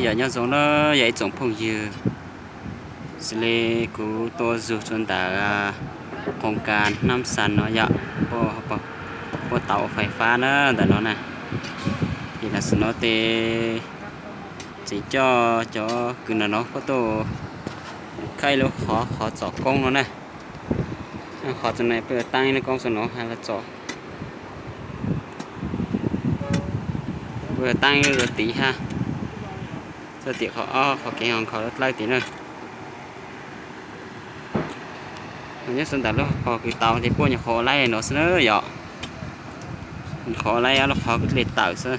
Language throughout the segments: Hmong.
Yog nyob zoo na yog ib tsoom phooj ywg, xws li kuv tuaj zug rua ntawm qoo kas Nab Xas no yom, puab tauv fais fab na ntawm no na. Ces tam sim no tes tseem coj cov kws ntawm no puab tuaj khawb lub qhov, qhov txom koob no na. Qhov txom no puab yuav taab ib lub koob txom no has los txom, puab yuav taab ib lub tiv hab, txog tim qhov ob qhov kev ho nkhaus dlawb tim na. Nyob xwb ntawm lub pog kws tauv tes puab nyuam qhuav ua laib no xwb na yom. Nyuam qhuav ua laib ob lub qhov kws dlej tawm xwb.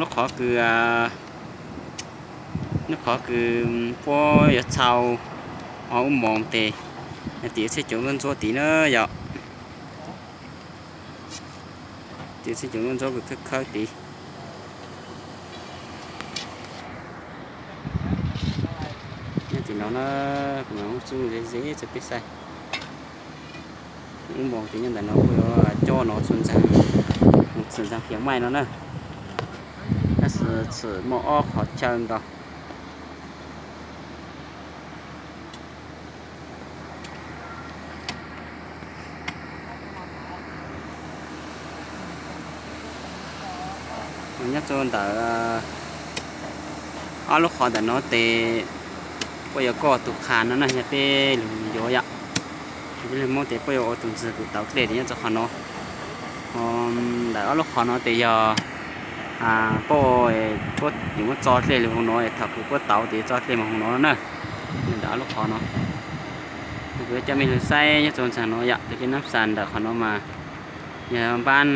Lub qhov kws, lub qhov kws puab yuav txhau ob ub moos tes, tim txhij cov ntsuab ntsuab tid na yom. Tim txhij cov ntsuab ntsuab kws khawb khawb tid. Nyob tim no na, kuv mam muab txuj ze ze rua peb saib. Ub moos tes nyob ntawm no puab yuav coj no txhua ntxag, mus txhua ntxag phiav maij no na. Tab sis txhum muaj ob qhov chaw nkaus. Nyob rua ntawm ob lub qhov ntawm no tes puab yuav koj tug qha no na, yog peb lug yuav yom. Peb lug Hmoob tes puab yuav ua tug ntxwg kws tauv dlej tes nyob rua qhov no. Ntawm ob lub qhov no tes yog puab, puab yuav muab txo dlej lug hauv no, thaum kws puab tauv tes txo dlej moog hauv no na. Ntawm ob lub qhov no, kuv coj mej lug saib nyob rua ntxag no yom, tus dlej Nab Xas ntawm qhov no mas yog npaab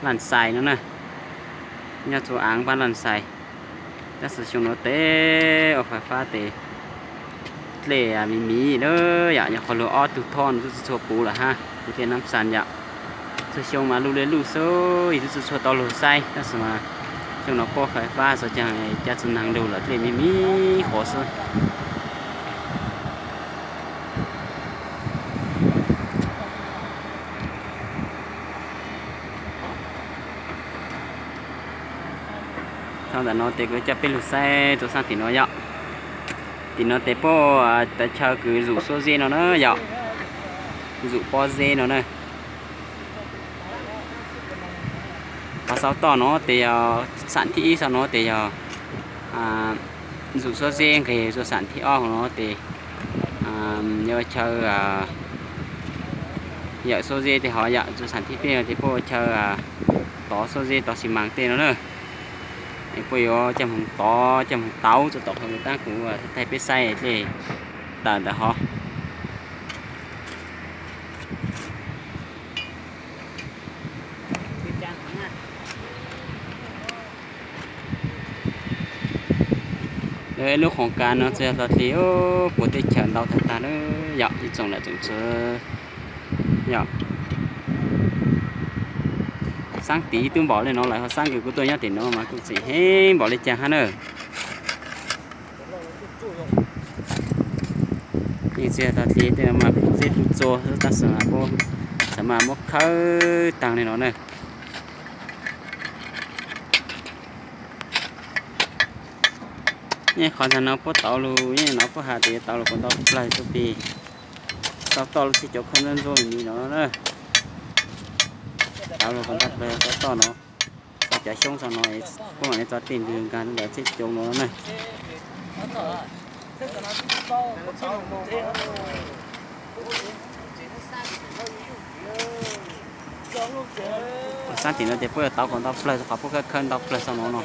Laj Xais no na, nyob rua aav npaab Laj Xais. Tab sis xyoo no tes ua fais fab tes dlej miv miv na yom, yog qhov lug ob tug thoj no tub tsi tshua puv lawm hab, tus dlej Nab Xas yom. Txhua xyoo mas luj le luj xwb, yus tub tsi tshua tau lug saib, tab sis mas xyoo no puab fais fab xwb caag ca tsi naag lug lawm, dlej miv miv qhuav xwb. Thaum ntawm no tes kuv coj peb lug saib rua saab tim no yom. Tim no tes puab ua tawv chaw kws zum xuab zeb no na yom, zum pob zeb no na. Qhov sau toj no tes yog xam thib ib, sau no tes yog zum xuab zeb nqeg, rua xam thib ob no tes yog ua chaw yawm xuab zeb tes hov yom, rua xam thib peb no tes puab ua chaw tov xuab zeb tov xi mas tej no na. Es puab yuav coj moog tov coj moog tauv rua tom qhov kws taab kuv thaij peb saib dlej tawm ntawm hov. Lub qhoos kas no txhua yog tog dlig puag teb chaws ntau tag tag lawm yom, ib tsoom nam tsoom tswv yom. Xaab tid tub npaum le no lawm, ho xaab kws kuv tuaj nyob tim no mas kuj txim heev npaum le caag hab na. Yeej txhua yog tog dlig tej no mas kuj txeb kuj txua xwb, tab sis mas puab txawm mas muab khawb taag le no na. Yeej qhov ntawm no puab tauv lug, yeej no puab has tias tauv lug puas ntau plawg tub plig. Tau toj lub txhij cov khawb ntsuab ntsuab me me no na. Tauv lug puas ntau plawg tau toj no. Tau cov xyoob tau no, puab mam le tso tej ntwg nkaag ntawm txhij cov no na. Xaab tim no ces puab yuav tauv kom ntau plawg, qhov puab khawb khawb ntau plawg tau no no.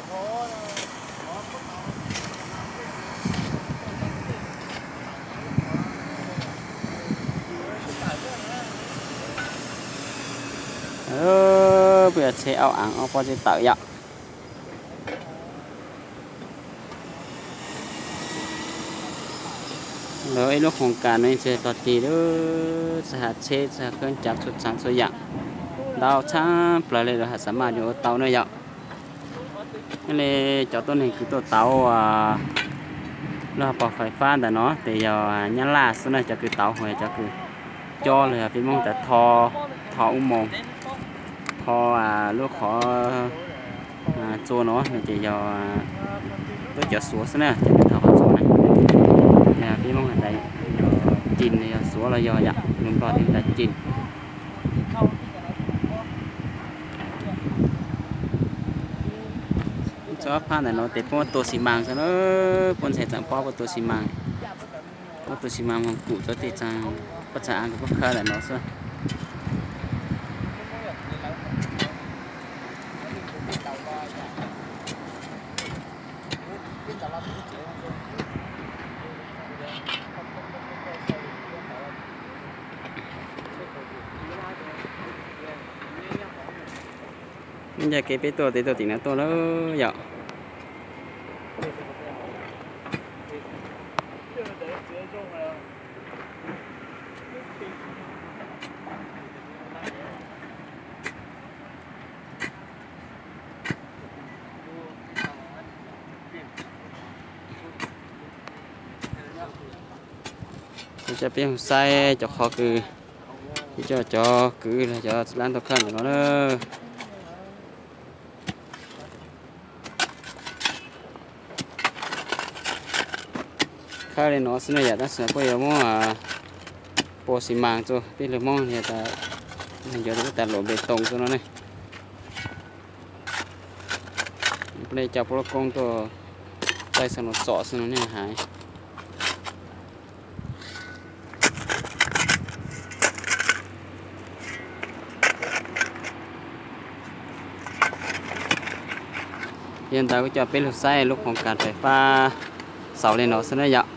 Puab yuav tsheb aub aav ob pob zeb tawm yom. Lawv ib lub qhoos kas no yeej txhua tog dlig lawm, txhua has tsheb, txhua has khaub ncaws, txhua tsav txhua yaam, ntau tshaj plawg le lawv has xav maj yuav ua tau na yom. Nyob le cov tuab neeg kws tuaj tauv lub hauv paus fais fab ntawm no ces yog Nyab Laj xwb na, cov kws tauv ho yog cov kws cob los yog peb Moob tas tho, tho ub moos, Qhov, lub qhov txua no nws ces yog tuaj cov xuav xwb na, ces nws thov qhov txua na. Peb Hmoob has tas yog cin, yog xuav los yog yam, lus Nplog tias tas cin. Txog phab ntawm no ces puab tua xi mas xwb na, puab ntxhais tseem pob puab tua xi mas, puab tua xi mas moog kum txug tej txaag, pob txha av kuj puab khawb ntawm no xwb. Ncaaj kev peb tuaj, peb tuaj tim no tuaj lawm yom. Coj peb mus saib cov qhov kws, coj cov kwv los cov lab tau khawb ntawm no na. Khawb li no xwb ne yom, tab sis puab yuav muab pua xi mas rua, peb lug Hmoob has tas, yuav tas luam npe toos rua no ne. Puab le coj puab lub koob tuaj txaij xov no txom xwb no ne hais. Yog ntawd kuv coj peb lug saib lub khoos kas fais fab xaus li no xwb na yom.